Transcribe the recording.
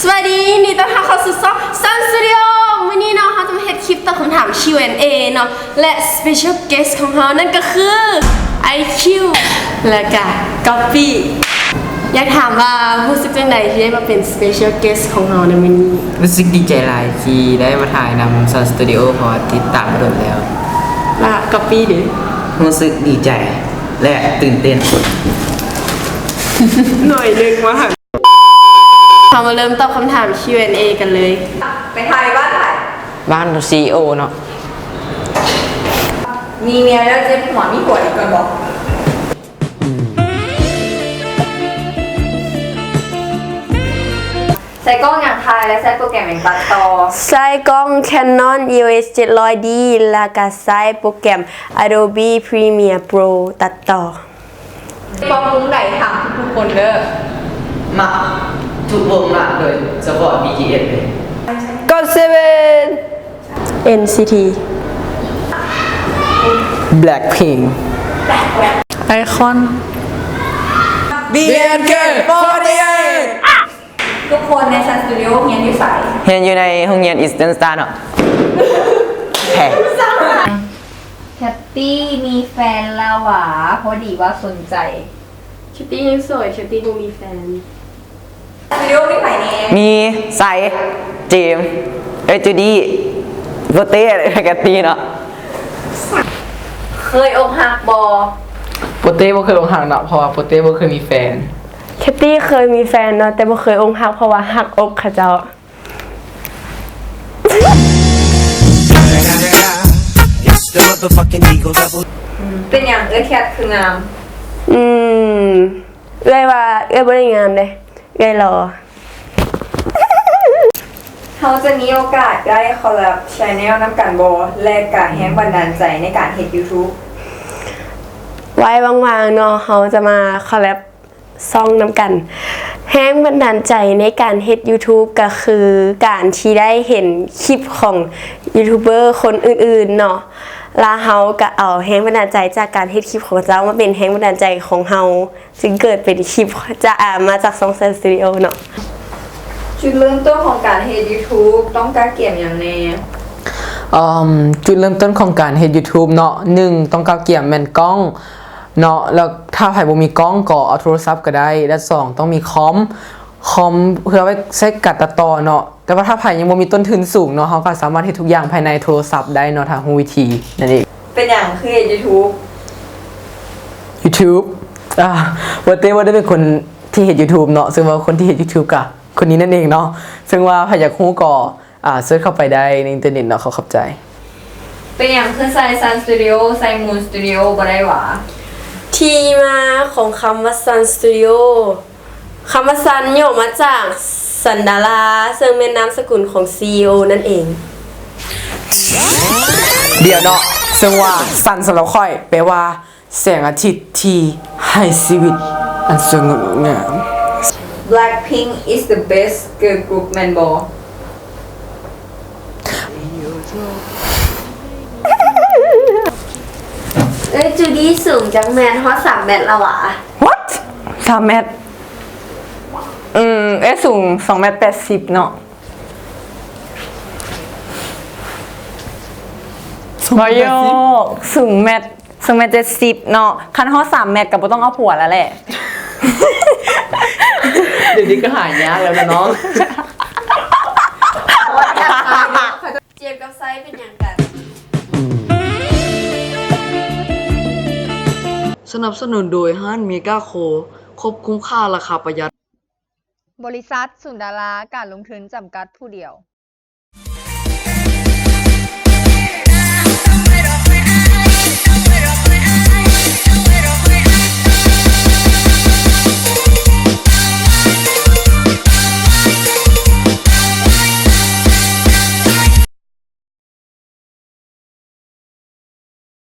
ສະບາຍດີ ຍິນດີຕ້ອນຮັບເຂົ້າສູ່ຊ່ອງ Sun Studio. ມື້ນີ້ເນາະ ເຮົາຈະມາເຮັດຄລິບຕອບຄຳຖາມ Q and A ເນາະ ແລະ Special Guest ຂອງເຮົານັ້ນກໍຄື ໄອຄິວ ແລະກະກັອບປີ້. ຢາກຖາມວ່າຮູ້ສຶກຈັ່ງໃດທີ່ໄດ້ມາເປັນ Special Guest ຂອງເຮົາໃນມື້ນີ້? ຮູ້ສຶກດີໃຈຫຼາຍທີ່ໄດ້ມາຖ່າຍນຳ Sun Studio ເພາະວ່າຕິດຕາມມາດົນແລ້ວ. ລະກັອບປີ້ເດ? ຮູ້ສຶກດີໃຈ ແລະ ຕື່ນເຕັ້ນໜ້ອຍໜຶ່ງວ່າ. ເຮົາມາເລີ່ມຕອບຄຳຖາມ Q and A ກັນເລີຍ. ໄປຖ່າຍບ້ານໃຜ? ບ້ານ CEO ເນາະ. ມີເມຍແລ້ວເຈັບຫົວ ມີຜົວອີກກ່ອນບໍ່? ໃຊ້ກ້ອງຫຍັງຖ່າຍ ແລະ ໃຊ້ໂປຣແກຣມຫຍັງຕັດຕໍ່? ໃຊ້ກ້ອງ Canon EOS ເຈັດຮ້ອຍ D ແລ້ວກະໃຊ້ໂປຣແກຣມ Adobe Premiere Pro ຕັດຕໍ່. ປັບປຸງໃດຖາມທຸກໆຄົນເດີ. ມັກທຸກວົງມາກເລີຍ ສະເພາະ BTS ເລີຍ. God Seven, NCT, Blackpink, iKON, BNK forty-eight. ທຸກຄົນໃນ Sun Studio ຮຽນຢູ່ໃສ? ຮຽນຢູ່ໃນໂຮງຮຽນ Eastern Star ເນາະ. ແທ້. ແຄດຕີ້ມີແຟນລະຫວາ? ພໍດີວ່າສົນໃຈ. ແຄດຕີ້ຍັງໂສດ, ແຄດຕີ້ບໍ່ມີແຟນ. ສະຕູດິໂອມີໃຜແນ່? ມີ ໄຊ, ເຈມ, ເອີຍ ຈູດີ, ໂປເຕ້ ແລະ ແຄດຕີ້ເນາະ. ເຄີຍອົກຫັກບໍ່? ໂປເຕ້ບໍ່ເຄີຍອົກຫັກເນາະ ເພາະວ່າໂປເຕ້ບໍ່ເຄີຍມີແຟນ. ແຄດຕີ້ເຄີຍມີແຟນເນາະ ແຕ່ບໍ່ເຄີຍອົກຫັກ ເພາະວ່າຫັກອົກເຂົາເຈົ້າ. ເປັນຫຍັງເອື້ອຍແຄດຄືງາມ? ອືມ ເອື້ອຍວ່າເອື້ອຍບໍ່ໄດ້ງາມເດ້ ເອື້ອຍຫຼໍ່. ເຮົາຈະມີໂອກາດໄດ້ຄໍແລັບແຊນແນວນຳກັນບໍ່ ແລະ ກະແຮງບັນດານໃຈໃນການເຮັດ YouTube? ໄວ້ວ່າງໆເນາະ ເຮົາຈະມາຄໍແລັບ ຊ່ອງນຳກັນ. ແຮງບັນດານໃຈໃນການເຮັດ YouTube ກໍຄືການທີ່ໄດ້ເຫັນຄລິບຂອງຢູທູບເບີຄົນອື່ນໆເນາະ ລະເຮົາກໍເອົາແຮງບັນດານໃຈຈາກການເຮັດຄລິບຂອງເຂົາເຈົ້າມາເປັນແຮງບັນດານໃຈຂອງເຮົາ ຈຶ່ງເກີດເປັນຄລິບຈາກ ອາ ມາຈາກຊ່ອງ Sun Studio ເນາະ. ຈຸດເລີ່ມຕົ້ນຂອງການເຮັດ YouTube ຕ້ອງກະກຽມຫຍັງແນ່? ເອີ່ມ ຈຸດເລີ່ມຕົ້ນຂອງການເຮັດ YouTube ເນາະ ໜຶ່ງ ຕ້ອງກະກຽມແມ່ນກ້ອງ ເນາະ ແລ້ວຖ້າໃຜບໍ່ມີກ້ອງກໍເອົາໂທລະສັບກໍໄດ້ ແລະ ສອງ ຕ້ອງມີຄອມ ຄອມເພື່ອໄວ້ໃຊ້ການຕັດຕໍ່ເນາະ ແຕ່ວ່າຖ້າໃຜຍັງບໍ່ມີຕົ້ນທຶນສູງເນາະ ເຮົາກໍສາມາດເຮັດທຸກຢ່າງພາຍໃນໂທລະສັບໄດ້ເນາະ ຖ້າຮູ້ວິທີນັ້ນເອງ. ເປັນຫຍັງຄືເຮັດ YouTube? YouTube ອາ ບໍ່ເຕ້ບໍ່ໄດ້ເປັນຄົນທີ່ເຮັດ YouTube ເນາະ ເຊິ່ງວ່າຄົນທີ່ເຮັດ YouTube ກະຄົນນີ້ນັ້ນເອງເນາະ ເຊິ່ງວ່າໃຜຢາກຮູ້ກໍ ອາ ເສີດເຂົ້າໄປໄດ້ໃນອິນເຕີເນັດເນາະ. ຂໍຂອບໃຈ. ເປັນຫຍັງຄືໃສ່ Sun Studio ໃສ່ Moon Studio ບໍ່ໄດ້ຫວາ? ທີ່ມາຂອງຄຳວ່າ Sun Studio ຄຳວ່າ Sun ຫຍໍ້ມາຈາກ Sundara ເຊິ່ງແມ່ນນາມສະກຸນຂອງ CEO ນັ້ນເອງ. ດຽວເນາະ ເຊິ່ງວ່າ Sun ສຳລັບຂ້ອຍແປວ່າ ແສງອາທິດທີ່ໃຫ້ຊີວິດອັນສະຫງົບງາມ. Blackpink is the best girl group ແມ່ນບໍ່? ເອື້ອຍຈູດີສູງຈັກແມັດ? ຮອດສາມແມັດລະຫວາ? What? ສາມແມັດ? ອືມ ເອື້ອຍສູງສອງແມັດແປດສິບເນາະ. ບໍ່ຢອກ ສູງແມັດ ສູງແມັດເຈັດສິບເນາະ ຄັນຮອດສາມແມັດກໍບໍ່ຕ້ອງເອົາຜົວແລ້ວແຫຼະ. ດຽວນີ້ກໍຫາຍາກແລ້ວນະນ້ອງ. ເຈມກັບໄຊເປັນຫຍັງກັນ? ສະໜັບສະໜູນໂດຍຮ້ານເມກາໂຄ ຄົບຄຸ້ມຄ່າ ລາຄາປະຢັດ. ບໍລິສັດ ສຸນດາລາ ການລົງທຶນ ຈຳກັດຜູ້ດຽວ.